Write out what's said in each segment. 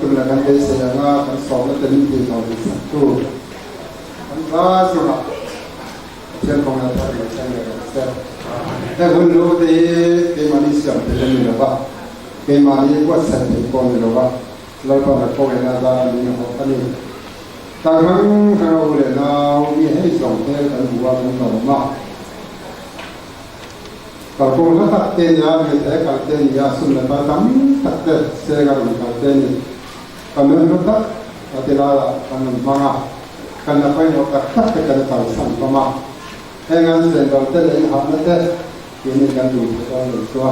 tum la kan beisei anga kan sawmna te min tih hlawh dik sak tu kan va chungah Pathian kawng la thar lo thleng leh rawh se. Heng hun lu te hi keimahni siam theih a ni lo va, keimahni buatsaih theih pawh a ni lo va, Lalpan a kawngena zar a min hawk a ni. Kal hrang hrang a u leh nau mi hei zawng hmel kan hmu a kan lawm a. Kalkawng hla tak te nia, mi he kal te nia, sum leh pai tam tak te seng a rawn kal te ni. Kan nun hlu tak a ti laiah kan rawn hmang a, kan la pawimawh tak tak te kan kalsan hlawm a. Heng an chenral te leh inhahna te keini kan duh theih dawn lo chu a.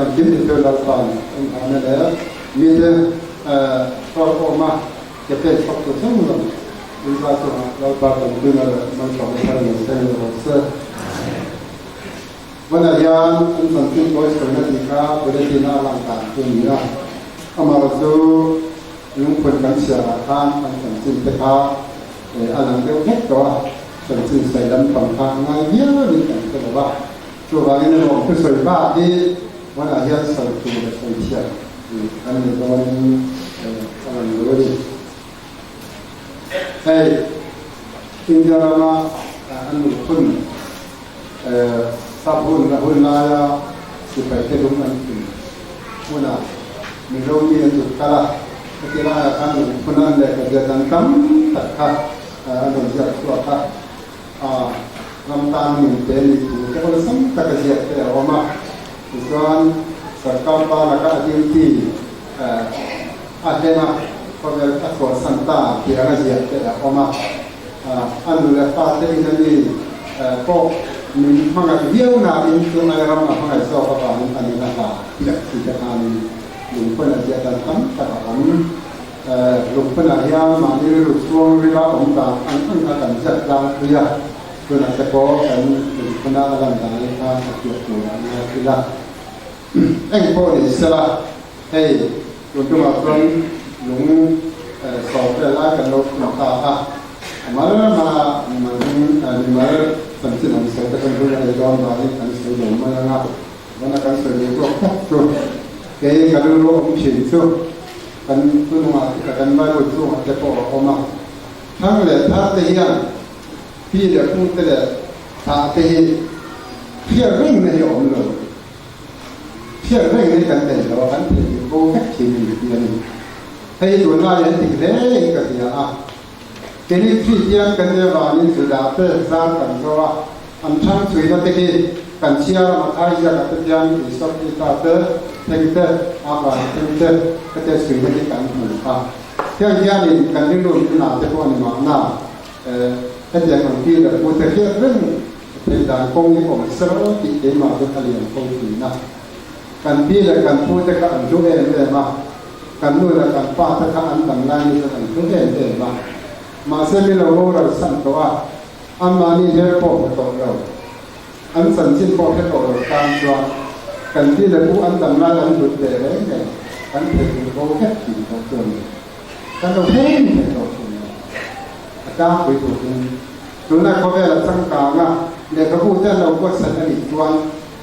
Engkim ti chu Lalpa'n inhahna leh mite hlawkawma ke pen chhawk tu zawng zawng inzai chungah Lalpa tanpuina leh malsawmna thar lo thleng leh rawh se. Hmanah hian an chanchin kawi sawina tih kha bulletin a lang dan chu a ni a, amaherawh chu lungphun kan chhiarah khan an chanchin te kha a lang deuh vek tawh a, chanchin sawi lampang kha ngai viauin kan hre lo va, chuvangin emaw thusawi bak hi hmanah hian sawi tur leh sawi thiam kan nei dawnin a lang lo a ni. Hei India rama an lungphun Sap hun la hun laia sipai te lung an phun hmunah Mizo mi an zuk kal a, heti laiah khan lungphun an lehkha ziah dan tam tak kha an rawn ziak chhuak a, ram tan nun te nih thu te awlsam taka ziak te a awm a, tichuan sarkar pa laka a duty a hlen a, khawvel a chhuahsan ta tih anga ziak te a awm a. A nu leh pa te in a mi pawh min hmangaih viau nain chu ai ram a hmangaih zawk avangin a nun a hla piah chi te khanin lungphun a ziah dan tam tak a awm. Lungphunah hian mahni rilru chhuang rila awm dan ang ang kha kan ziak tlangpui a, tunah te pawh kan lungphuna a lan dan hi kha a piah tur a ngai ila. Eng pawh ni sela hei tun tumah chuan lung sawm vel lai kan lo phun ta a, a mal mala mimal hming mimal chanchin an sawi te kan hun a nei dawn vangin kan sawi lo mai ang a, vana kan sawi duh tawk tak chu kei ka rilru awm thin chu kan thunungah te kan Bible chhungah te pawh a awm a, thang leh thar te hian pi leh pu te leh thlah te hi hriat reng na hi a awm lo. Hriat reng hi kan nei lo a, kan theih bo vek thin a ni tih a ni. Hei tunlai an dik hle in ka hria a, Keni Kristian kan nih avangin Judah te zar kan zo a, an thang chhuina te khi kan chhiar a, Mathai ziakah te khian Isua Krista te thleng te, Abraham thleng te hete chhuina hi kan hmu a. Heng hianin kan rilru min la te pawh a ni mahna, hetiang ang pi leh pu te hriat reng Theih dan kawng hi awm sero tih keimah chu ka lian fo thin a. Kan pi leh kan pu te kha an hlu em em a, kan nu leh kan pa te kha an dam lai ni chuan an hlu em em a. Mahse mi lo boral san tawh a, anmahni hmel pawh hmu tawh lo, an chanchin pawh hre tawh lo tan chuan kan pi leh pu an dam lai an hlut teh reng reng kan theih duh bo vek thin tawh chu a ni. Kan lo hleng thei tawh thin lo. A tlangpui turin. Tuna khawvel a changkang a, lehkhabu te an lo buatsaih a nih chuan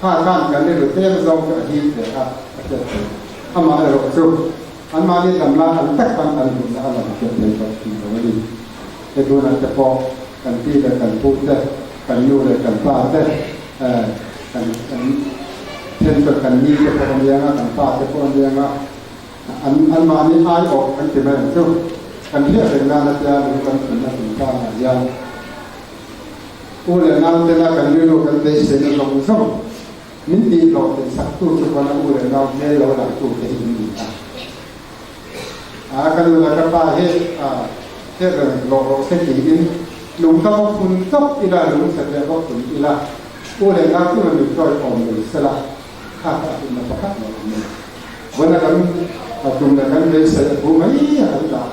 kha khan kan rilru tlem zawng chu a him hle a, a hriat theih. Amah erawh chu anmahni dam lai ang tak khan kan hmuhna a lang hriat thei tawh thin lo a ni. He tunah te pawh kan pi leh kan pu te, kan nu leh kan pa te, kan kan then chuan kan ni te pawh a niang a, kan pa te pawh a niang a, an anmahni aiawh kan ti mai ang chu. Kan hriat reng nan atia lung kan phunna chungchangah hian u leh nau tena kan rilru kan beiseina zawng zawng min tih hlawhtlin saktu chu pawn a u leh nau hmel lo langtu te hi in ni a. A ka nu leh ka pa hi a hriat reng hlawh rawh se tiin lung ka va phun tawp ila, lung satliah va phun ila, u leh nau chu rawn intawiawm lo sela kha kha a tumna pakhat lo awm a ni. Vawiina kan tum leh kan beisei a thu mai a kan dah.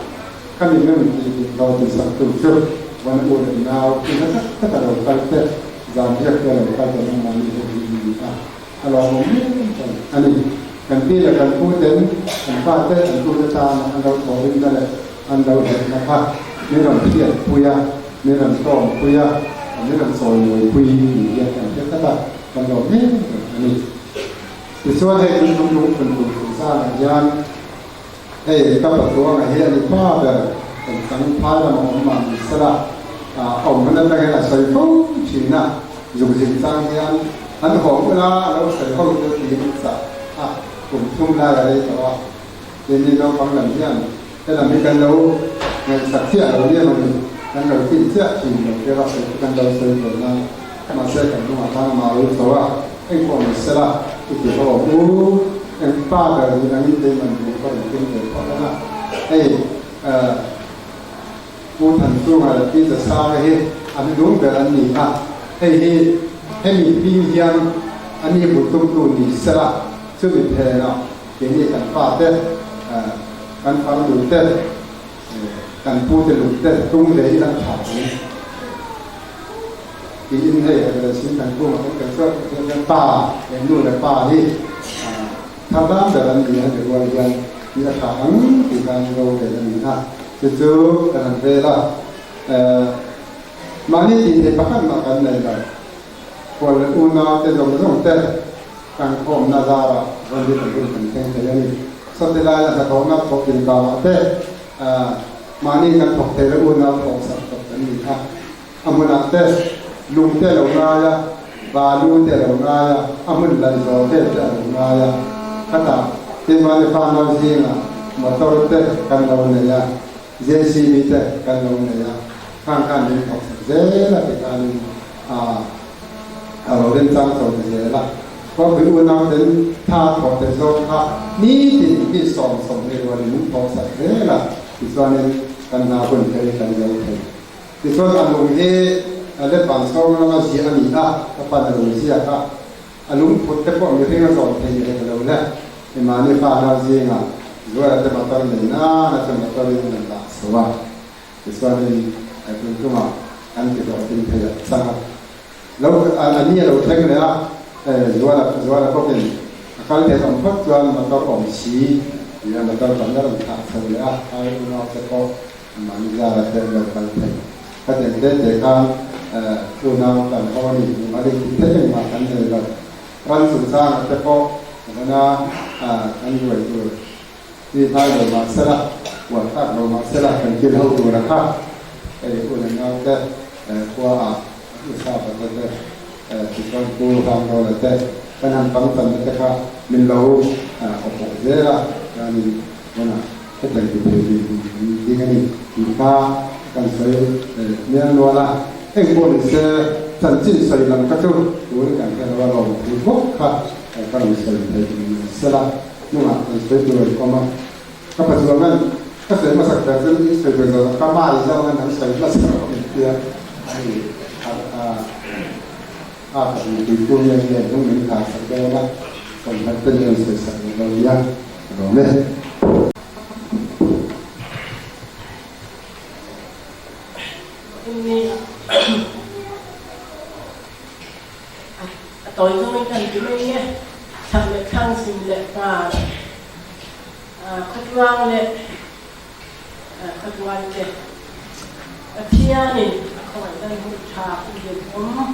Ka ni hnem tih dik lo tih sak tur chu vawiina u leh nau chu na tak tak a lo kal te, zan riak te a lo kal te nangmah ni ho hi in ni a, a lawmawm em em a ni. Kan pi leh kan pu ten an pa te an tu te tana an lo thawhrimna leh an lo hlawhna kha min rawn hriat pui a, min rawn tawm pui a, min rawn chawi mawi pui ni hian kan hre tlat a, kan lawm em em a ni. Tichuan hei kan hnam lungphun tum chungchangah hian Hei ka Pathuanga hi a ni pa ber, kan chang phai lam a awm mah ni sela, a awm hun atangin a sawi fo thin a, zuk zin chang hian an haw ula a lo sawi ho chu tiin chah a kum thum lai a rei tawh a, keini naupang lam hian helam hi kan lo ngaihsak chiah lo nia mawni, kan lo tih chiah thin lo te a sawi chu kan lo sawi ve nan, mahse kan hnungah khan amah a lo chho a, engpawh ni sela i ti ho ang u, eng pa ber ni angin keiman lung ka rawn tum ve phawt ang a, hei eh. Pu Thanchunga leh Pi Zasanga hi an lung ber an ni a, hei hi hemi hming hian a ni bul tumtu ni sela, chumi phenah keini kan pa te, kan farnu te, kan pu te lung te tum ve ila tha ang tiin hei Reverend Singthankunga kan kal chuan hian pa leh nu leh pa hi Thar dan ber an ni a ni rual hian mi a tha ang tih khan ro vel a ni a, chu chu kan han vel a. Mahni tih theih pakhat mah kan nei lo. Khual leh unau te zawng zawng te kan khawmna zarah rawn hi kan hun kan thleng thei a ni. Sawti laia hnathawhna thawk inkangah te mahni kan thawk thei lo unau thawk sak tawp kan ni a. A hmunah te lung te a lo ngai a, balu te a lo ngai a, a hmun laih zawh vel te a lo ngai a. Khatah keimahni fanau zingah motor te kan lo nei a, JCB te kan lo nei a, khang khan min thawk sak zel a ti khanin a lo remchang chho ta zel a. Khawpui unau ten tha thawh te zawk kha nitin mi 20 rualin min thawk sak zel a, tichuanin kan hna hun te hi kan zo thei. Tichuan a lung hi Letvan chhawng lama ziah a ni a, ka pan a lo ziak a, a lungphut te pawh mihring a zawn thei leh lo le. Mahni fa nau zingah Zuala te motor nei nana chu motor in an dah chho a, tichuanin tun tumah an ti hlawhtling thei a chang a. Lo a ni a lo thleng leh a, Zuala Zuala bawkin a kal theih awm phawt chuan motor awm si tia motor kan la rawn thlah chho leh a, ai unau te pawh Mahni zara te an lo kal thei. Ka den te te khan unau kan ho a ni, mimal in tih theih engmah kan nei lo. Ran chungchangah te pawh vana kan ruai tur hi hnai lo mah sela, uar tak lo mah sela kan kil ho tur a kha. Hei un an nau te khua ah u Sapa te te tichuan Pu Ramdawla te kan han pang channa te kha min lo awpawh zel a, chuanin vana Hetiang ti thei tih hun kan ding a ni tih kha kan sawi mial nual a, eng pawh ni se chanchin sawi lam kha chu tun kan hre lo a lawm thu bawk kha ka rawn sawi thei ni sela hnungah kan sawi tur an awm a, ka pachuangan ka sawi hmasak ber chuan in sawi tur zawh ka mai zawng an sawi hmasak a ni tia a ni a a ka hmuhpui pur nge nge hnung min khar sak dawn a, sawmhlat te min rawn sawi sak leh lo nia. Lawm e. A tawi zawngin kan ti mai nge, chhak leh thlang sim leh hmar, khawtluang leh khawtual te Pathianin a khawngaih dan hun tha hun lem awm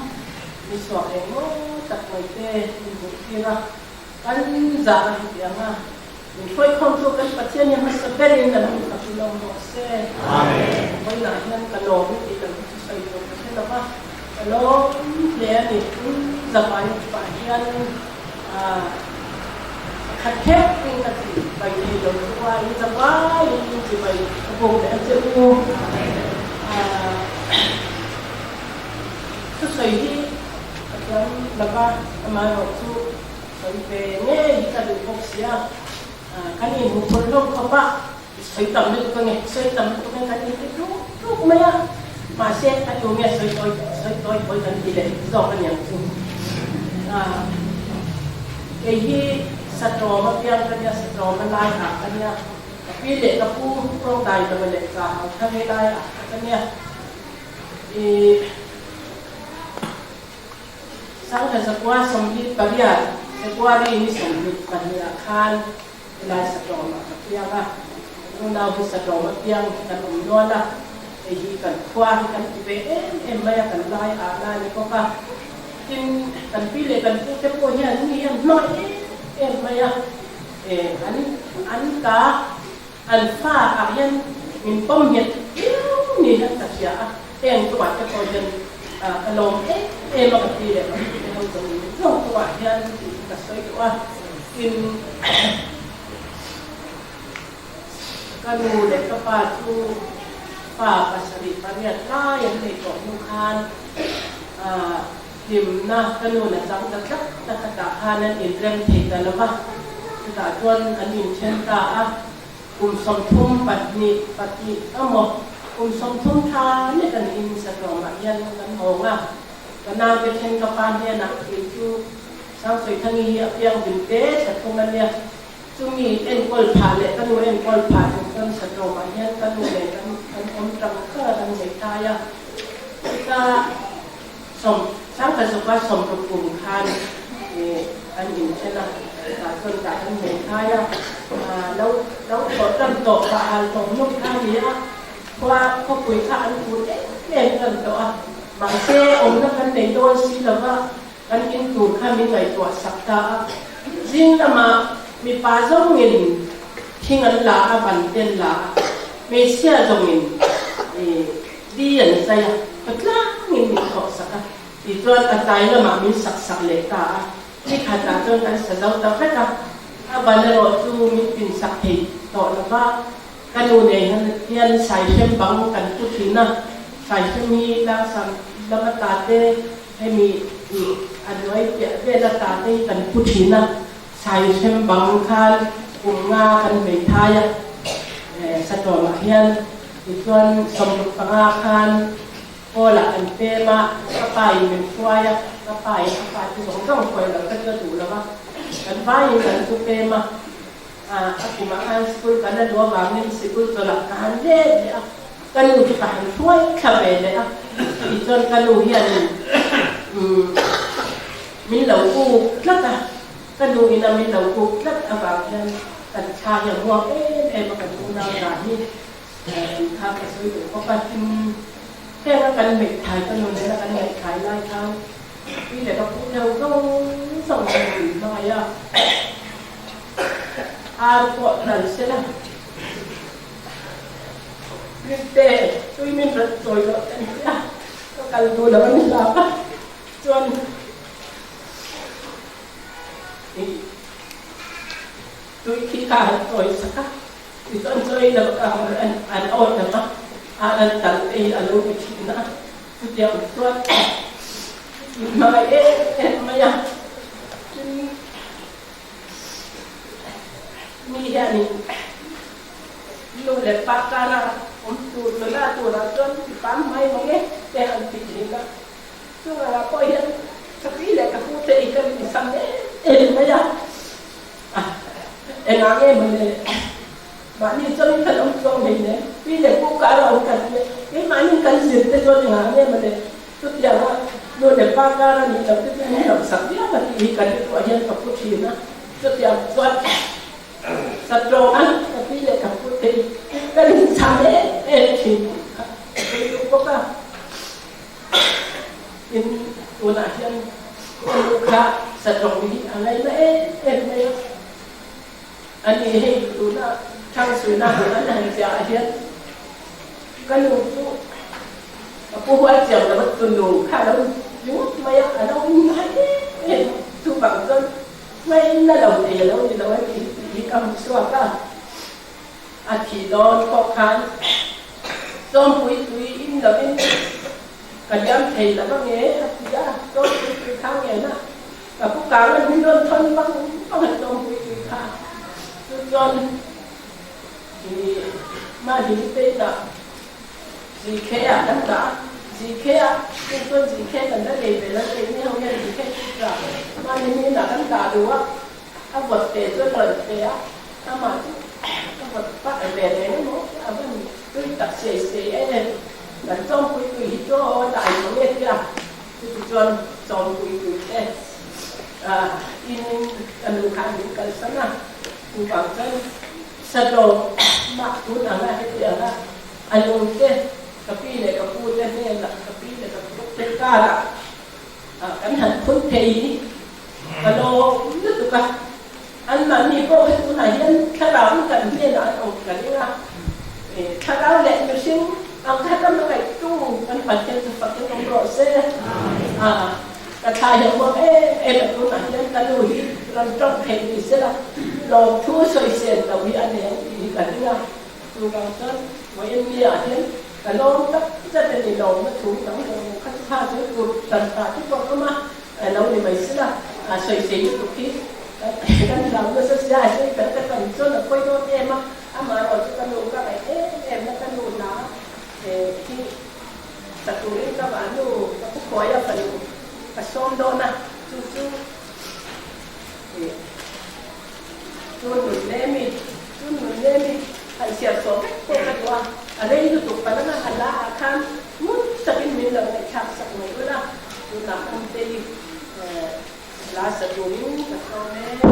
ni chhuak eng maw tak mai te min hmuh tir a. Kan zah a heti ang a, min hruaikhawm chu kan Pathian hi hmasa berin kan hmu tak in awm rawh se. Vawiinah hian ka lawm i tih kan chu sawi tur ka hre lo va, ka lawm hle a ni. Tin, Zapai pah hian pakhat khek in ka ti pai thei lo chu a, in zapai in ti pai ka bawk leh a che u. Thusawi hi ka thiam lo va, amaherawh chu Sawi ve ngei hi ka duh bawk sia, kan inhmuh phawrh hlawm khawp a, sawi tam lutuk ange, sawi tam lutuk ange kan inti tluk tluk mai a, mahse a tu nge sawi tawi sawi tawi tawi kan ti leh zawk aniang chu. Kei hi Satawm a piang ka nia, Satawm a lai ah ka nia, ka pi leh ka pu tawngtai dawh leh cha hau thang he lai ah ka nia, ih. 1928, February ni 22 ah khan helai Satawm ah ka piang a, kan unau hi Satawm a piang hi kan awm nual a, hei hi kan khua hi kan ti ve em em mai a, kan lai ah na ni bawk a, tin kan pi leh kan pu te pawh hian mi hian hmangaih em em mai a, an an ka. An fa ah hian min pawm nghet viau ni hian ka hria a, heng chungah te pawh hian ka lawm em em a ka ti leh ka pu te ho zawng zawng chungah hian tih chu ka sawi duh a, tin ka nu leh ka pa chu pa pasarih pariat lai an nei tawh hnu khan hlimna ka nu na chang ta tlat ta khatah khan an inrem thei ta lo va, chutah chuan an inthen ta a, kum 32 pahnih emaw kum 30 tha lek an in Satlawmah hian kan hawng a, ka naute then ka pa hnenah kei chu Sangsawi-Thangi hi a piang hlim te thla thum a nia, chumi enkawl phah leh ka nu enkawl phah chung chuan Satlawmah hian ka nu nen kan kan awm tang kar a kan hmeithai a, chuta. Sawm, Sangkhat zawka 60 kum khan an inthen a, tah chuan tah kan hmei thai a, lo lo thawh tan tawh pah hal tawh hnuk kha a ni a, khua khawpui kha an phur em em tan tawh a, mahse awmna kan nei dawn si lo va, kan in tur kha min ngaihtuah sak ta a, zing lamah mipa zawngin thing an la a, ban te an la a, hmeichhia zawngin Di an zai a, ka tlangin min thawh sak a, tichuan a tlai lamah min sak sak leh ta a, ni khatah chuan kan sa zo ta vek a, a ban erawh chu min pin sak thei tawh lo va, ka nu nei hian saihrem bang kan pu thin a, saihrem hi tlangsam lama ta te hemi a hnuai piah vela ta te hi kan pu thin a, saihrem bang khan kum nga kan hmeithai a, satawmah hian. Tichuan 65 khan Paul-ah kan pem a, ka pa in min hruai a, ka pa in a fate zawng zawng hruai lo ka chu a duh lo va, kan vaiin kan chu pem a, a kumah khan sikul kan a luh avangin sikul chawlhah ka han let leh a, ka nu chu ka han hruai thla ve leh a, tichuan ka nu hianin min lo kuk tlat a, ka nu ina min lo kuk tlat avang hian kan thla hi a muang em em a, kan unau dan hi. Kha ka sawi duh bawk a, tin heng a kan ngaihthai ka nu nena kan ngaihthai lai khan pi leh ka pu deuh zawng zawng an rawn hmangaih a, ar pawh hran se la, Rinte tui min rawn chawi loh ta ni a, ka kal duh lo a ni hlak a, chuan tui khi kha han chawi sak a. Tichuan chaw ei lo ka an an awt ang a, a an tal te hi a lo ti thin a, chutiang chuan min hmangaih em em mai a, tin mi hianin nu leh pa kara awm tur nula turah chuan ti pangngai mang e te han ti thin a, chungah pawh hian ka pi leh ka pu te hi ka rinchhan em em mai a. Engah nge mawle mahni chuan kan awm chuang hei nen pi leh pu kar a awm kan tia keimahni kan zir te chuan engah nge mawle chutianga nu leh pa kar a nih loh te chu min hlauh sak viau a tih hi kan rilruah hian ka pu thin a chutiang chuan satrawng a ka pi leh ka pu te hi ka rinchhan em em thin kha ka sawi duh bawk a. Tin, tunah hian ka nu kha satawng hi a ngaina em em mai a. Ani hei tuna Thangsuina ang an han ziahah hian ka nu chu ka pu hual chiang lo a tunu kha a lo ni ngawt mai a, a lo ngai em em a. Chuvang chuan ngaina lo thei a lo ni lo a ni tih hi ka hmu chhuak a. A thih dawn pawh khan Chawmpui tui in lovin ka liam thei lo ange a ti a, Chawmpui tui kha ngen a, ka pu kang an min rawn thawn vang vang a Chawmpui tui kha chu chuan i mahni te inah Zikhe ah kan dah a, Zikhe ah chu chuan Zikhe kan la nei ve lo keini ho hian Zikhe chu tla mahni inah kan dah duh a. A vawt te chu a rawn pe a, amah chu ka vawt pah ve reng emaw a van tui tak siai siai em em. Kan chawmpui tui hi chu aw a dai tawh nge tia, chuti chuan chawmpui tui te in ka nu khan min kalsan a, chuvang chuan Sato mah tun anga heti anga a lung te ka pi leh ka pu te hnenah ka pi leh ka pu te karah kan han phun thei hi. Ka lawm lutuk a. Anmahni pawh hi tunah hian thlarau in kan hnenah an awm ka ring a, thlarau leh mihring ang kha ka hmangaihtu kan Pathian chu fakin awm rawh se. Ka thla hi a muang em em a, tunah hian ka nu hi rawn tawng theih ni sela lawmthu sawisel lo hi a nei ang tih hi ka ring a, chuvang chuan vawiin ah hian ka lawm tak zet a ni, lawmna thu dang lo kha chu kha chu tur hran ta te pawh an awm a, lo ni mai sela sawisel lutuk hi kan hlau nasa sia a sawi fel ka tam chuan a pawi dawn em a, amaherawh chu ka nu ka ngaih em em na ka nu hna hi. Sa turin ka vahnu ka pu khuai a fanu ka sawm dawn a, chu chu ih chu nun lem i, chu nun lem i han siam sawm vek pawh ka duh a, a rei lutuk pa langa a la ah khan ngun takin min lo ngaihthlak sak mai ula, tunah Awmtei la sa turin ka sawm e.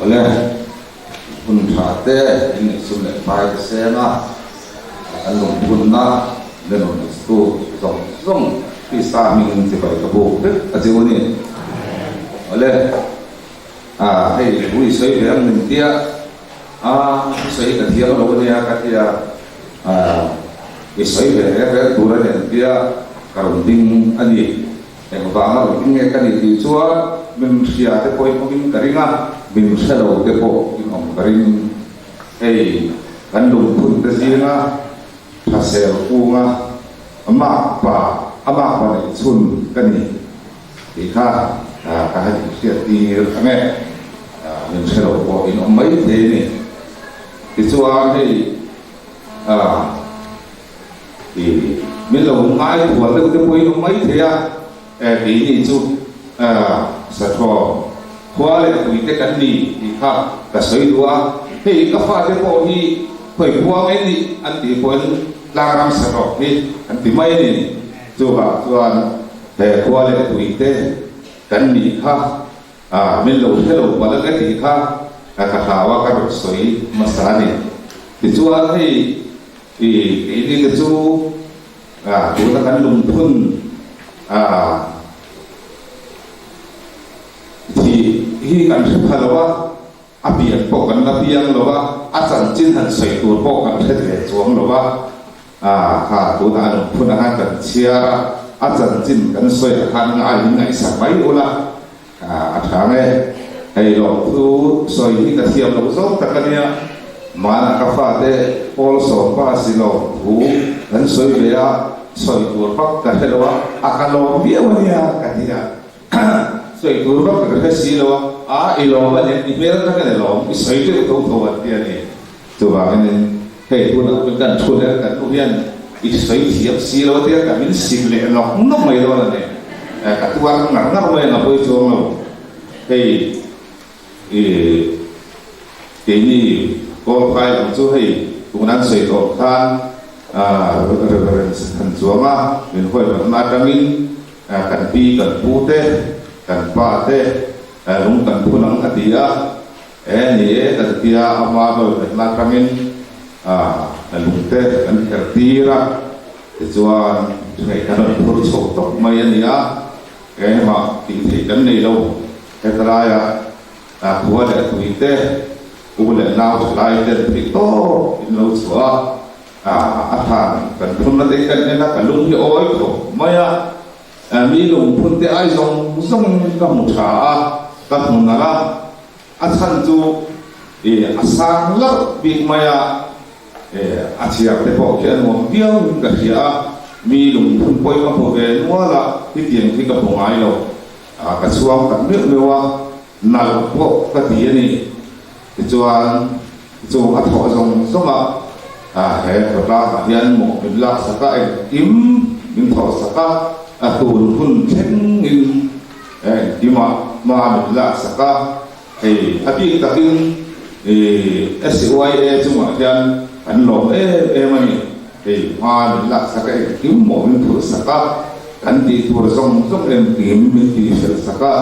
Awle, hun tha te in nei sum leh fai te seng a, kan lungphunna le nun tu zawng zawng Krista hmingin chibai ka buk vek a chiu a ni. Awle, hei thu i sawi ve ang min tia, a thusawi ka thiam lo a nia ka tia, i sawi ve reng reng tur a ni an tia, ka rawn ding a ni. Engvanga rawn ding nge ka nih tih chuan min hria te pawhin awmin ka ring a, min hre lo te pawh in awm ka ring. Hei kan lungphun te zinga Thasel kunga makpa a makpa neih chhun ka ni tih kha ka han inhriat tir ang e. Min hre lo pawh in awm mai thei a ni. Tichuan hei I min lo ngai thual deuh te pawhin awm mai thei a, keini chu Sathaw. Khua leh tui te kan ni tih kha ka sawi duh a, hei ka fate pawh hi khawi khua nge nih an tih pawhin tlangram sarawk hi an ti mai a ni. Chuvang chuan he khua leh tui te kan nih kha min lo hre lo palh ang e tih kha ka hlau a, ka rawn sawi hmasa a ni. Tichuan hei i keini te chu tuna kan lungphun Thi hi kan hre pha lo a, a pian pawh kan la piang lo a, a chanchin han sawi tur pawh kan hre ve chuang lo a, kha tunah a lungphun ah khan kan chhiar a, a chanchin kan sawi ah khan ngai in ngaihsak mai ula, a tha nge. Hei lawmthu sawi hi ka thiam loh zawng tak a nia, mahna ka fate Paul sawmpa si lawmthu kan sawi ve a, sawi tur vak ka hre lo a, a ka lawm viau a nia ka ti a. Sawi tur vak ka hre si lo a, a i lawm a nia, i hmel tak a ni lawm, i sawi deuh tho tho an ti a ni. Chuvangin hei tunah chuan kan thu leh kan nu hian i sawi thiam si lo tia ka min sim leh nawk nawk mai dawn a ni. Ka tuar ngar ngar mai ang a pawi chuang lo. Hei i keini Kawlphai lam chu hei tun an sawi tawh khan Reverend Thanchuanga min huaihawtna atangin Kan pi, kan pu te, kan pa te lung kan phun ang a ti a, e ni e kan tia a hma vel vetna atangin lung te kan kher tir a, tichuan hei kan rawn phur chho tawp mai a ni a, engmah tih theih kan nei lo, heta laia khua leh tui te, u leh nau thalai ten theih tawp in lo chhuah a. A than kan phun na te kan en a, ka lung hi awi khawp mai a, mi lung phun te ai zawng zawng ka hmu tha a, ka hmu nalh a, a chhan chu a sang larh bik mai a, a chhiar te pawh khi a nuam viau in ka hria a, mi lung phun pawhin ka hmu ve nual a, hetiang hi ka hmu ngai lo, ka chhuang tak meuh meuh a, nalh pawh ka ti a ni. Tichuan, chung a thawh zawng zawng a, he khawtlangah hian mawh min laksak a, engkim min thawhsak a, a tun hun thlengin engkimah hma min laksak a, hei a bik takin SYA chungah hian kan lawm em em a ni. Hei hma min laksak a, engkim mawh min phurhsak a, kan tih tur zawng zawng engkim min tihhrelhsak a,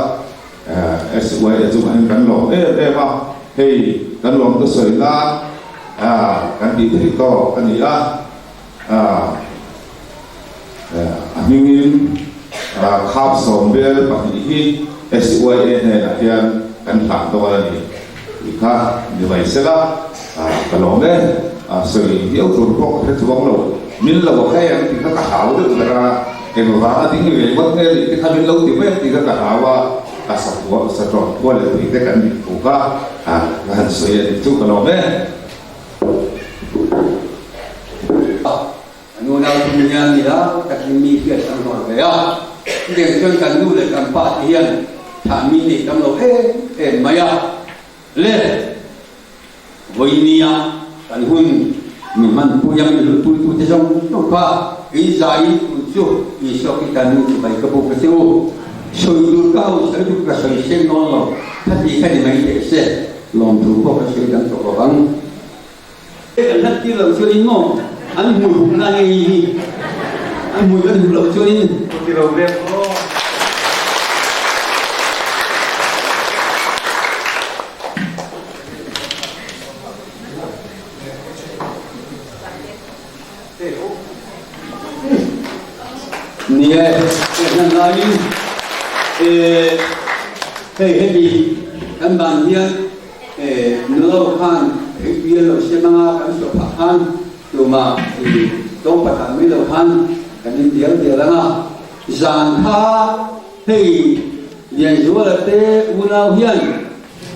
SYA chungah hian kan lawm em em a, hei kan lawm te sawi nan kan tih theih tawk a ni a, a hmingin khap 21 hi SYA hnenah hian kan hlan dawn a ni tih kha ni mai sela, ka lawm e, sawi viau tur pawh ka hre chuang lo, min lo a hei ang tih kha ka hlau deuh ber a. Engvang a ding ve ngawt nge nih te kha min lo ti mai ang tih kha ka hlau a, a sakhua satawm khua leh tui te kan nih thu kha ka han sawi a nih chu ka lawm e. A nu nau chu mi hian ni la takin mi hriat an hlawh ve a, chutiang chuan kan nu leh kan pa te hian thah mi nei tam lo em em mai a le. Vawinia kan hun mi hmanpui a mi hlutpuitute zawng zawng kha in zaiin tun chu Isua Krista nu chibai ka buk a che u. Sawi tur ka ho sawi duh ka sawi seng dawn lo, khati kha ni mai teh se, lawmthu pawh ka sawi dang tawh lo ang. Kan hlat tir loh chuanin maw an hmui hup na nge hi an hmui kan hup loh chuanin. Ti lo vek aw. Ni e, hei hlan laiin hei hemi kan ban hian nulo khan hei bial lo siam anga kan suah phah khan tumah i tawng patah mai lo khan kan in dial dial anga zan kha hei Lianzuala te unau hian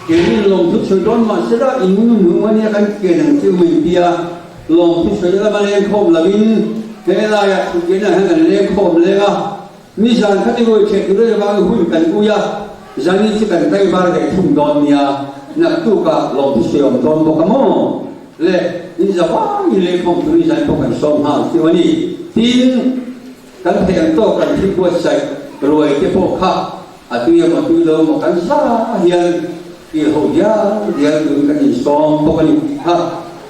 Keini lawmthu sawi dawn mah se la, in nun hnu a nia kan ken ang chu min ti a, lawmthu sawi lama leng khawm lovin he laiah thutbiahna hian kan leng khawm leng a, nizan kha ni ruai chheh tur avangin hun kan ui a, zanin chu kan tlaivar leh thung dawn nia, naktukah lawmthu sawi awm dawn bawk a maw? Le, in zavangin leng khawm turin zanin pawh kan sawm nghal chu a ni. Tin, kan theih ang tawk kan thil buatsaih ruai te pawh kha. A tui emaw tui lo emaw kan za hian kil ho dial dial turin kan insawm bawk a ni tih kha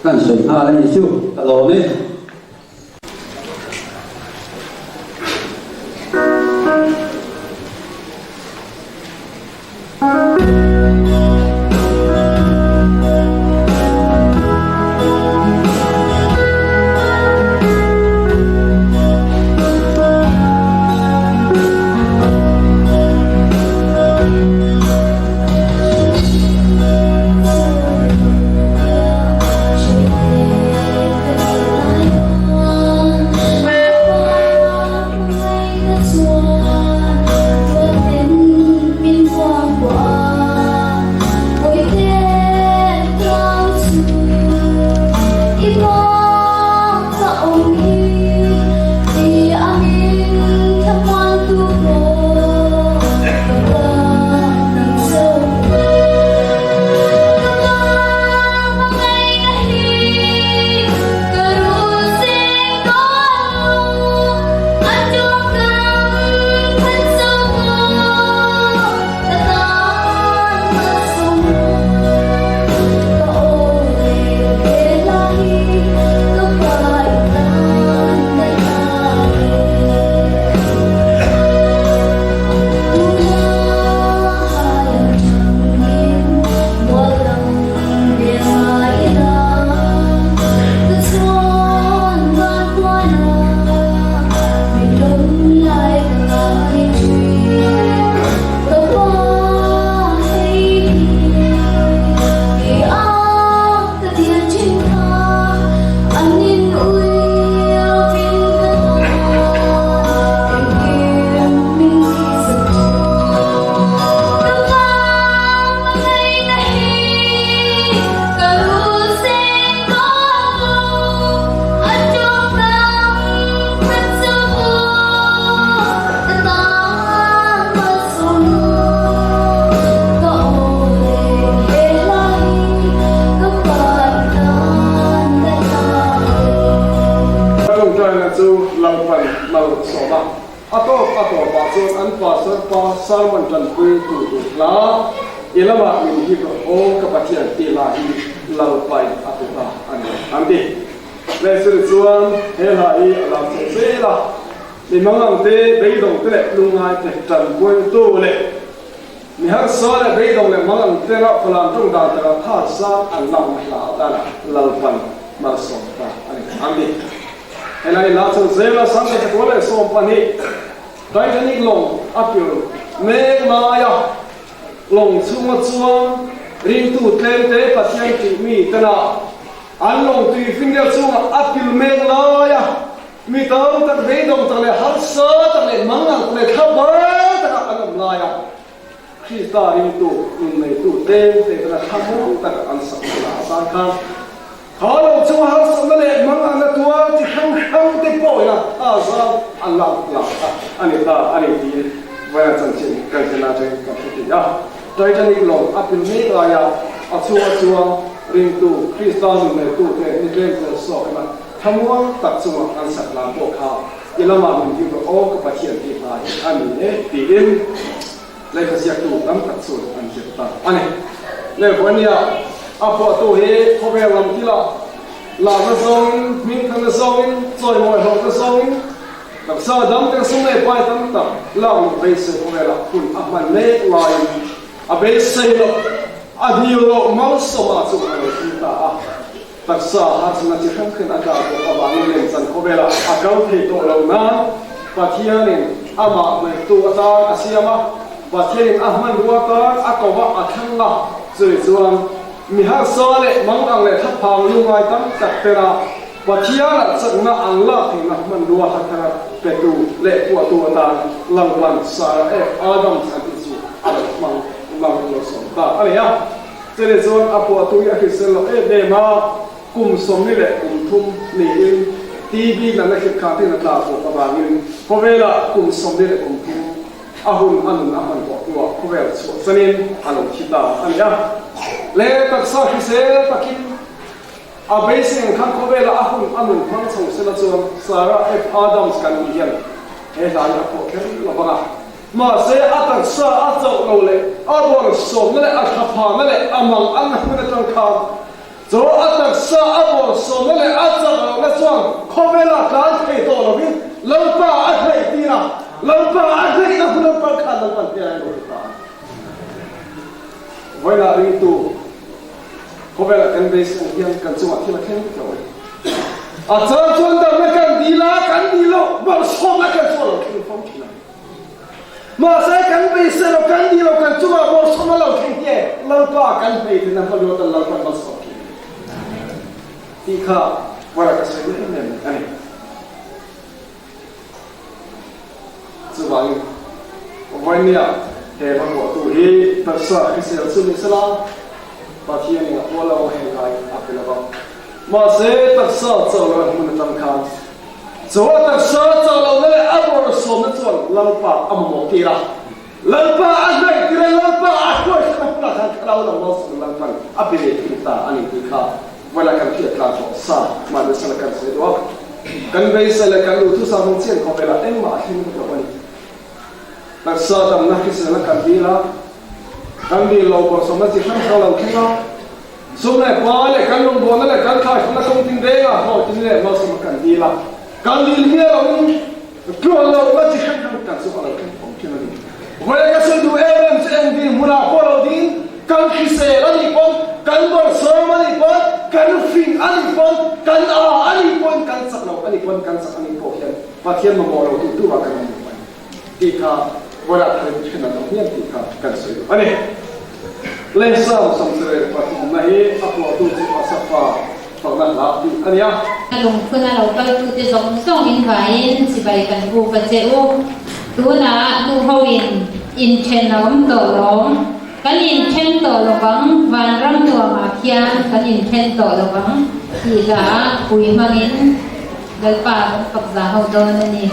kan sawi nghal a ni chu ka lawm e. Tawngtaina chu Lalpan mal sawm a, a tawp a tawpah chuan an pastor pa sermon tanpui tu tur hla i lamah min hip rawh aw ka Pathian tih hla hi Lalpain a pe ta a ni an ti. Lehsuri chuan he hla hi a lam chho zel a, mi mangang te, beidawng te leh lungngai te tanpui tu leh mi harsa leh beidawng leh mangang te rah falam tawng dan taka tha zat an lakna hla atana Lalpan malsawm ta a ni an ti. Helai la chho zel a, 1912 Titanic lawng a pil mek laia lawng chhunga chuan ringtu tlemte Pathian tih mi tena An lawng tui finger chungah a pil mek lai a, mi tam tak beidawng tak leh harsa tak leh mangang tak leh thlabar takah an awm lai a, Krista ringtu nun neitu tlem te tana thlamuang taka an sak na a san khan kha lawng chunga harsatna leh mangangna tuar chi hrang hrang te pawhin a tha zau a lak lak kha a ni ta a ni tiin vawiin chanchin kan hre lai atangin kan hre thei a. Titanic lawng a pil mek laia a chhunga chuang ringtu Krista nun neitute ni tlem tel sawk ina thlamuang tak chunga an sak lam pawh kha i lamah min hip rawh aw ka Pathian tih hla hi a ni e tiin lehkha ziaktu tam tak chuan an ziak ta a ni. Lehkhawania a phuahtu hi khawvel lam thila larna zawngin, hmingthanna zawngin, chawimawi hlawhna zawngin, Taksa dam te sum leh pai tam tak lak loh beisei khawvelah hun a hman mek laiin a beisei loh a dil loh malsawma chu a lo thleng ta a. Taksa harsatna chi hrang hrang a tla bawk avangin lemchan khawvelah a kal thei tawh lo nan Pathianin amah hnaihtu atan a siam a, Pathianin a hmanrua tan a ko a, a thlang a. Chumi chuan mi harsa leh mangang leh thlaphang lungngai tam tak tena Pathianah chakna an lak theihna hmanrua hathara petu leh puahtu atan Lalpan Sarah F. Adams an tih chu a lo hmang lang lo sawm ta a ni a. Chutih chuan a puahtu hi a hrisel lo em em a, kum 23 niin TB natna hrit kha tin a tla bawk avangin khawvelah kum 23 a hun a nun a hman tawh hnuah khawvel chhuah chanin a lo thi ta a ni a. Leh taksa hrisel takin A beisei ang khan khawvela a hun a nun hmang chho sela chuan Sarah F. Adams kan tih hian he hla hi a phuah kher lo vang a. Mahse, a taksa a chauh lo leh a bawrhsawmna leh a thlaphana leh a mang anna hmun atang khan chaw a taksa a bawrhsawmna leh a chauh lohna chuan khawvela tlan thei tawh lovin Lalpa a hnaih tir a, Lalpa a hnaihna hmun atang khan Lalpan hmel a lo ti ta a. Vawilah ringtu khawvelah kan beiseng hian kan chungah thil a thleng vek lo a ni. A chang chuan damna kan dil a, kan dil loh bawrhsawmna kan chu a lo thleng fo thin a ni. Mahse kan beisei lo, kan dil lo, kan chungah bawrhsawm a lo thleng hi e, Lalpa kan hmei thin a, hmanrua tan Lalpan malsawm thin a ni tih kha vawilah ka sawi duh em em a ni. Chuvangin, vawinia he hla phuahtu hi taksa hrisel chu ni sela, Pathianin a pawl lo heng ngai a pe lo va. Mahse, taksa chauh lo hmun atang khan chu a taksa chauh lohna leh a bawrhsawmna chuan Lalpa a mamawh tir a. Lalpa a hnaih tir a, Lalpa a hruaihsanna hmunah khan thlarau lo malsawmna Lalpan a pe ve thung ta a ni tih kha Vawlei kan hriat tlan tawh sa mahni sala kan sawi duh a, kan beisei leh kan duhthusam ang chian khawvelah engmah a thleng vek lo a ni. Taksa damna hriselna kan dil a, kan dil lo bawrhsawmna chi hrang hrang lo thleng a, sum leh pa leh kan rawngbawlna leh kan thlaihranna kawng tin renga hlawhtling leh malsawmna kan dil a, kan dil miah loin tluan lohna chi hrang hrang kan chu a lo thleng awm thin a ni. Vawlei ka sawi duh em em chu eng dinhmunah pawh lo ding kan hrisel a nih pawn, kan bawrhsawm a nih pawn, kan fing a nih pawn, kan a a nih pawn, kan chak lo a nih pawn, kan chak a nih pawh hian Pathian mamawh lo duh duhah kan awm lo a ni tih kha vawlei ah tharin then an awm hian tih kha kan sawi duh a ni. Lehsam Samsarel pathumna hi a phuahtu chu Asafa fakna hla tih a ni a. A lungphun a lo kaltute zawng zawng in vaiin chibai kan buk a che u. Tunah nu ho in inthen a awm tawh lawm. Kan inthen tawh lovang, vanram nuamah khian kan inthen tawh lovang tih hla pui hmangin Lalpa kan fak za ho dawn a ni.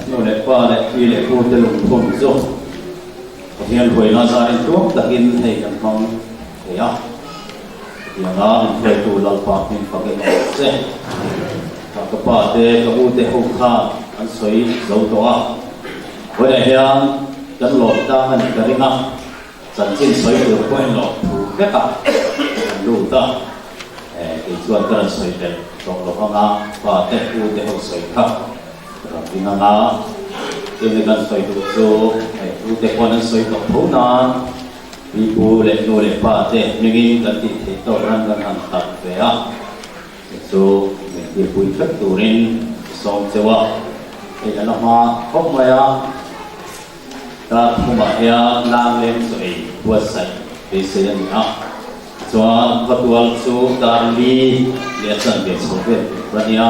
Nu leh pa leh pi leh pu te lungphun chu Pathian hruaina zarin tluang takin hei kan hmang thei a. Hetianga min hruaitu Lalpa hming fakin awm che. Ka ka pa te ka u te ho khan an sawi zo tawh a. Vawiinah hian kan lawm tlang a nih ka ring a, chanchin sawi tur pawhin lawm thu vek a kan lut a. Kei chuan ka rawn sawi belh tawh lo anga pa te u te ho sawi kha ka rawn ring anga chumi kan sawi duh chu hei u te pawn an sawi tawh tho nan Pipu leh nu leh pa te hmingin kan tih theih tawk ran kan han tak ve a, chu chu min tirpui theuh turin ka sawm cheu a, hei a la hma khawp mai a, tar thumah hian lang leng chaw ei buatsaih beisei a ni a, chuan khawtual chu dar li leh a chanve chho vel tur a nia,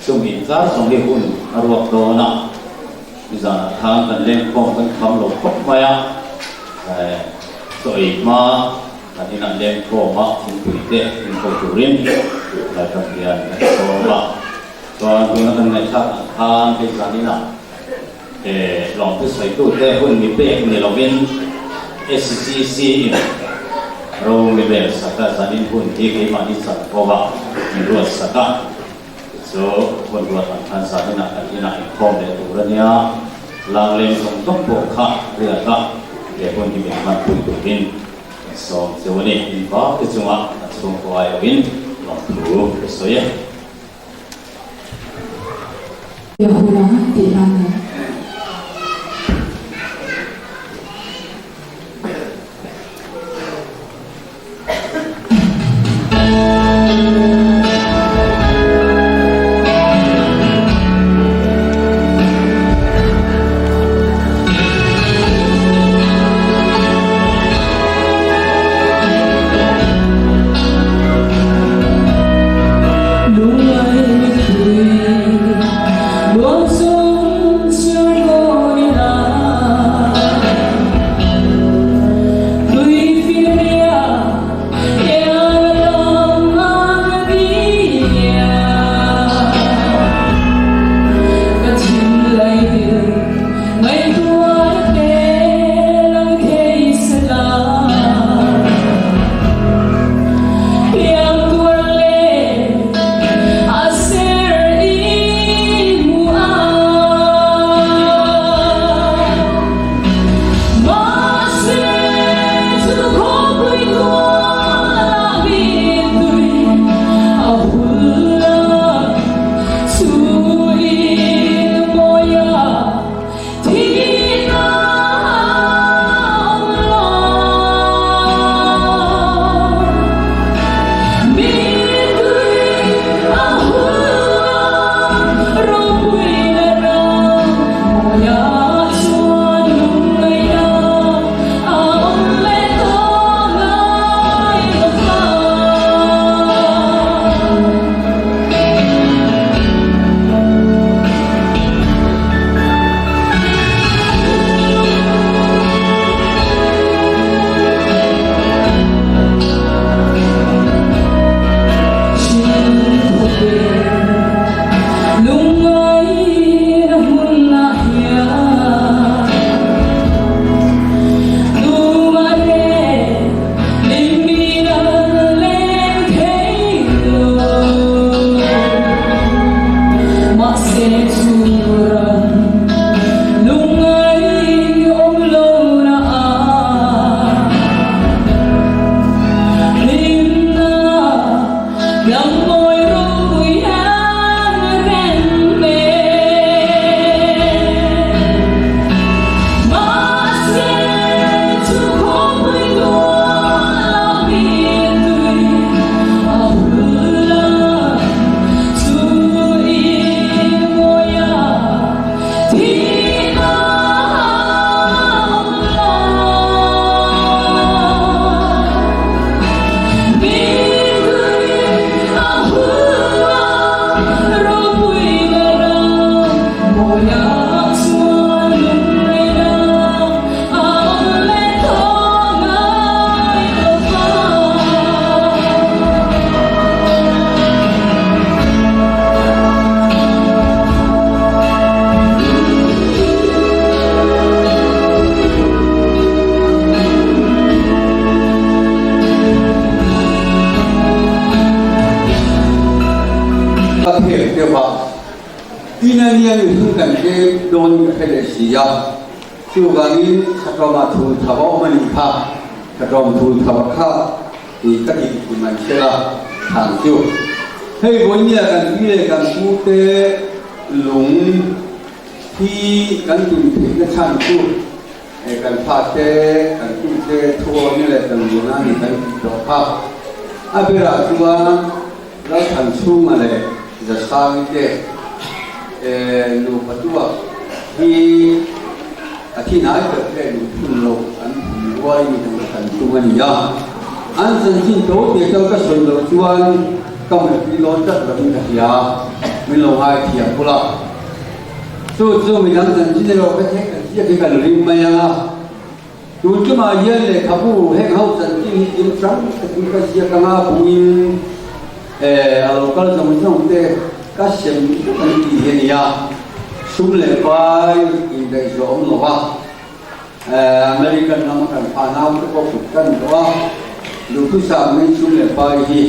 chung inkar zawng hi hun a ruak dawn a. Nizanah khan kan lengkhawm kan kham lo khawp mai a, chaw ei hma Kan inah lengkhawm a thingpui te inho turin lai ram hian kan sawm a. Chuan tuna kan ngaihthlak ang khan hei zan inah lawmthu sawitute hun mi pek ni lovin SGC in ro mi rel sak a, zan in hun hi keimahni chanvo a min ruat sak a. Chu hun ruat ang khan zan inah kan inah inkhawm leh tur a nia. Langleng zawng zawng pawh kha riak a, he hun hi min hmanpui turin kan sawm cheu a ni. In vak te chunga kan chhungkaw ai awhin lawmthu ka sawi e. Yahula tih hlan a. Ka phek deuh a, ina nia mihring kan tlem dawn ka hre leh si a, chuvangin Thatawma thul tho a awm a nih kha, Thatawm thul tho a kha tih ka tih ti mai se la thang chu. Hei vawinia kan pi leh kan pu te lung hi kan tum theihna chhan chu kan fate, kan tute thuawni leh kan luna ni kan tih tawh kha. A berah chuan Lalthanchhunga leh Zasangi te nupa tuak hi a thi hnai ber te lungphun lo an phun ruai ni kan la kan tum a ni a. An chanchin to te tal ka sawi loh chuan ka mutpui dawn tlat lovin ka hria, min lo ngai thiam bula. Chu chu midang chanchin erawh ka theih kan chiah hi kan ring mai ang a. Tun tumah hian lehkhabu heng ho chanchin hi kim hrang takin ka ziak anga buin a lo kal zawng zawng te ka sem vek an tih hi a ni a, sum leh pai indaih zawh awm lo a, American rama kan pha nau te pawh kut kan tawh a, duhthusam in sum leh pai hi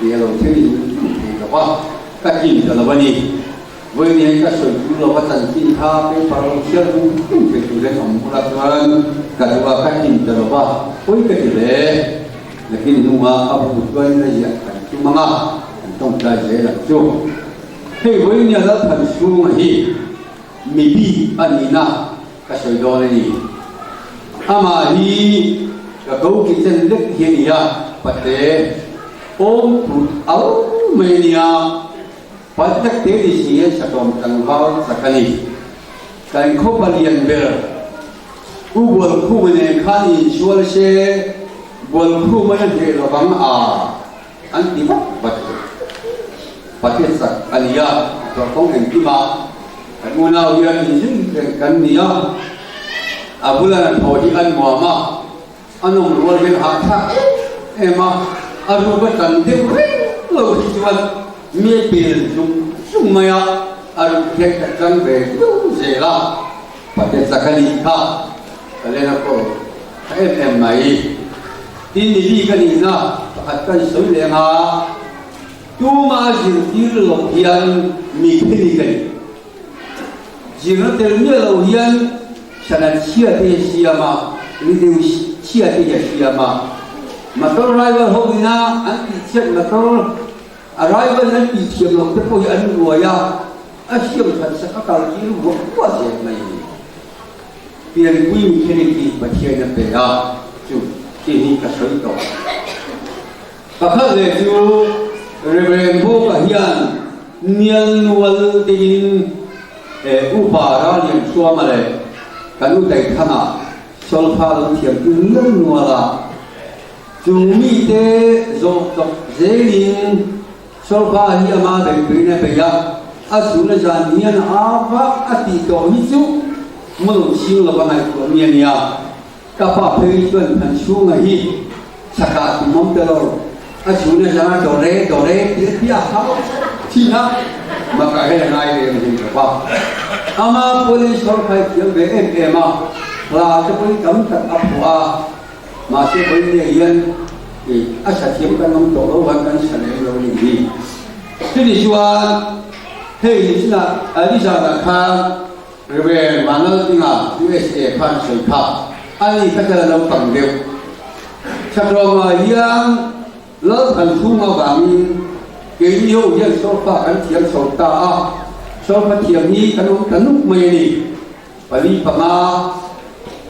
a lo thleng zung zung thei lo a, ka tlin ta lo a ni. Vawiin ka sawi tur lo a chanchin kha paper lo chhiar zung zung thei tur hian awm bula chuan ka duh a, ka tlin ta lo va, pawi ka ti hle. Nakin hnungah a bu chuan a ziah kan tum ang a, kan tawngtai zel ang chu. Hei vawiin a Lalthan chhunga hi mi bik a nihna ka sawi dawn a ni. Amah hi ka ko ki chen lek hi a ni a, pate awm tut au mai a nia. Patek te ni si hian sakawm tlangval chak a ni. Kan khaw palian ber U Bualkhuma nen khan insual se Bualkhuma'n a hneh lovang a an ti vat vat a. Patek chak a ni a, tawrhkawng engkimah kan unau hian inzui reng kan ni a, a bula hnathawh hi a nuam a. A nawm rual hian hahthlak em em a, a ruk a tan deuh reng lo hi chuan mi a pel zung zung mai a, a ruk hian ka tang ve viau zel a, pate chak a nih kha ka len a kawl tha em em mai. Tin ni bik a nihna pakhat kan sawi leh ang a, tuma zirtir loh hian mi phili ka ni. Zirna tel miah lo hian Sana chhia te hi a siam a, rideu chhia te hi a siam a. Motor rival ho ina an tih chhiat motor a rival in an tih thiam loh te pawh hi an ruai a, a siam that sak a kal tir vuah vuah zel mai a ni. Pianpui mechanic hi Pathian a pe a, chu chi hi ka sawi tawh. Pakhat leh chu Reverend Bawka hian Nial nual dingin Upa Ralian Hruama leh kan u Daithanga solfa lo thiamtu nial nual a, chung mite zawh chawp zelin solfa hi ama beihpuiin a bei a, a chhuna zan hian a vak a tih tawh hi chu hmun chhing lova ngaihtuah mi a nia. Ka pa phei chuan Thanchhunga hi chakah tum awm ta lo, a chhuna zanga dawre dawre ti a ti a hau thin a, maka hian a ngai ve em hi ka pa. Ama pawhin sawrkhai thiam ve em em a, hla te pawhin tam tak a phuah a, mahse vawiin nia hian a sa thiam kan awm tawh lo han kan sa lem lo nih hi. Chutih chuan hei nichinah Alizana khan Rev. Vanlaltinga, USA, khan sawi kha a ni kha chuan a lo tam deuh. Chhaklawmah hian Lalthan chhung avangin keini ho hian solfa kan thiam chho ta a, solfa thiam hi kan awm ta nuk mai a ni. Pali panga.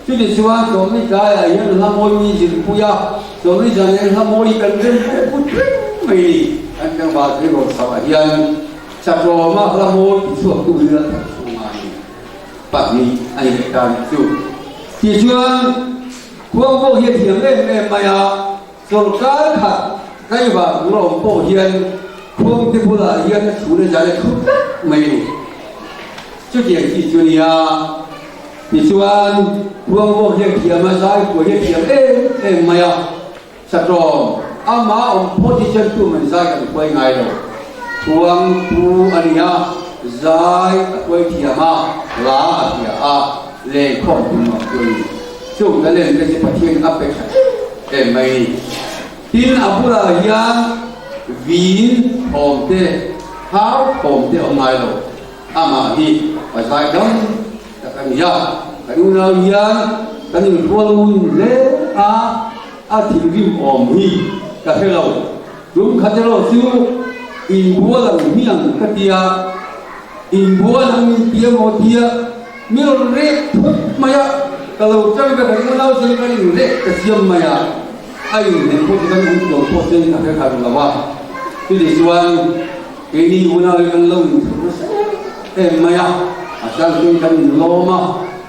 Chuti chuan Chawlni tlaiah hian hla mawi mi zirpui a, Chawlni zan hian hla mawi kan rem pawh put reng mai a ni. Kan tlangval tleirawl chhoah hian Chatlawma hla mawi ti chhuaktu hi Lalthan chhunga ni pahnih a ni leh ta nih chu. Tichuan, khuang pawh hi a thiam em em mai a, sawrkar khat tlaivar tur a awm pawh hian khuang te bulah hian a chhun a zan a thu tlat mai a ni. Chutiang chi chu a nia. Tichuan, khuang pawh hi a thiam a, zai pawh hi a thiam em em mai a. Satlawm, Amah awm phawt hi chuan tu man zai kan huai ngai lo. Thuang pu a ni a, zai a huai thiam a, hla a hria a, lengkhawm tum ang chu a ni. Chung talent te chu Pathian a pe tha em em mai a ni. Tin, a bulah hian vin thawm te, thau thawm te a awm ngai lo. Amah hi a zai dam tak a ni a, kan unau hian kan inhrual ngun hle a, a thinrim awm hi ka hre lo. Tum khat erawh chu inbual ang hmiang ka ti a, inbual ang min ti emaw tia mi rawn rek phawt mai a, ka lo tang ve kan unau chuan kan inrek ta chiam mai a, a inhnem pawh chu kan awm tlawm pawh chuan ka hre khat lo a, chutichuan Keini unau hi kan lo inthur nasa em em mai a, a chang chuan kan inlawm a,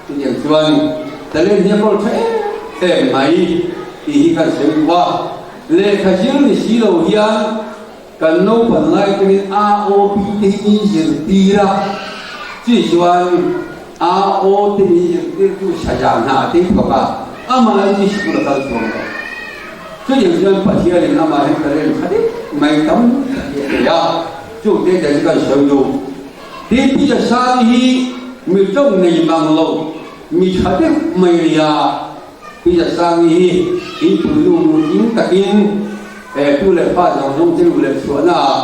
chutiang chuan talent hi a kawl tha em em mai tih hi kan sawi duh a. Lehkha zir ni si lo hian kan naupan lai atangin AOP te hi min zirtir a, chutichuan AO te min zirtirtu Saja hna te hi thawk a. Amahin sikul a kal chuang lo. Chutiang chuan Pathianin amahin talent tha deuh mai tam tak hi a pe a, chungte te chu kan sawi duh. Tin, Pi Jasani hi mi tawng nei mang lo, mi tha deuh mai a ni a. Pi Jasangi hi inpui nu nutling takin tu leh fa zawng zawng te lu leh chhuahna ah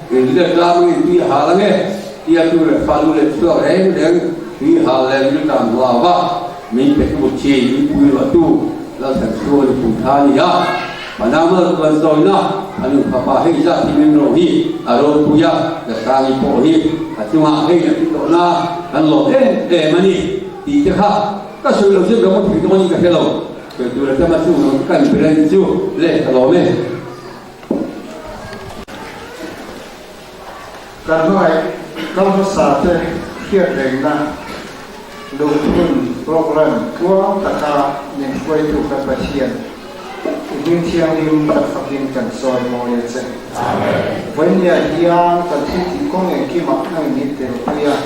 in let lam angin tui a hal ange tia tu leh fa lu leh chhuak reng reng tui hal leh riltam hlau va min pe tu thin inpui ruah tu Lalthanchhunga nupui kha a ni a. Panama tuan sawina a nu fapa hei zat hi min ro hi a ropui a, Jasangi pawh hi a chungah hei a ti tawh na kan lawm em em a ni tih te kha Ka sawi lo chuan ka mu thei dawn in ka hre lo. Sawi tur a tam a chung ang kan brand chu le ka lawm e. Kan hmangaih kal hmasa te hriat rengna lungphun program tluang taka min hruaitu kan Pathian i hming thianghlim kan fakin kan sawi mawi a che. Vawinia hian kan thiltih kawng engkimah nang min telpui a.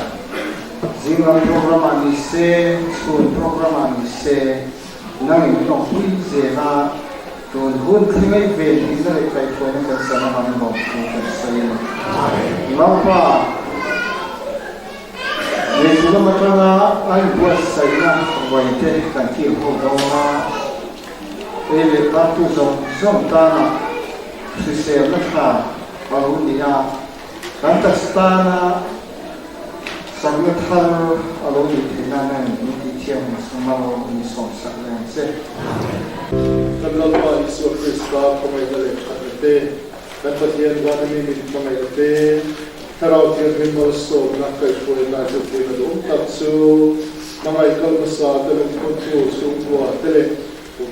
Zinglam program ah ni se, chhun program ah ni se, nang in hlawk pui zel a, tun hun thlengei ve tihna leh kaihhruaina kan sam avangin lawmthu kan sawi a ni. Lalpa, Leitu lam atanga a inbuatsaihna ruaite kan kil ho dawn a, ei leh bartu zawng zawng tana hriselna tha a lo ni a, Kan taksa tana chakna thar a lo nih theih nan a min tih thiam ang chhung a lo ni sawmsak reng ang che. Kan Lalpa Isua Krista khawngaihna leh thatna te, kan Pathian vana mi min hmangaihna te, Thlarau Thianghlim malsawmna kaihhruaina zirpuina duhawm tak chu hmangaih kal hmasa te lungphuntu chhungkua te leh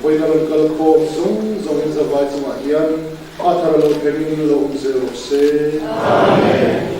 Vawiina rawn kal khawm zawng zawngin zavai chungah hian a thar a lo thlengin lo awm zel rawh se. Amen.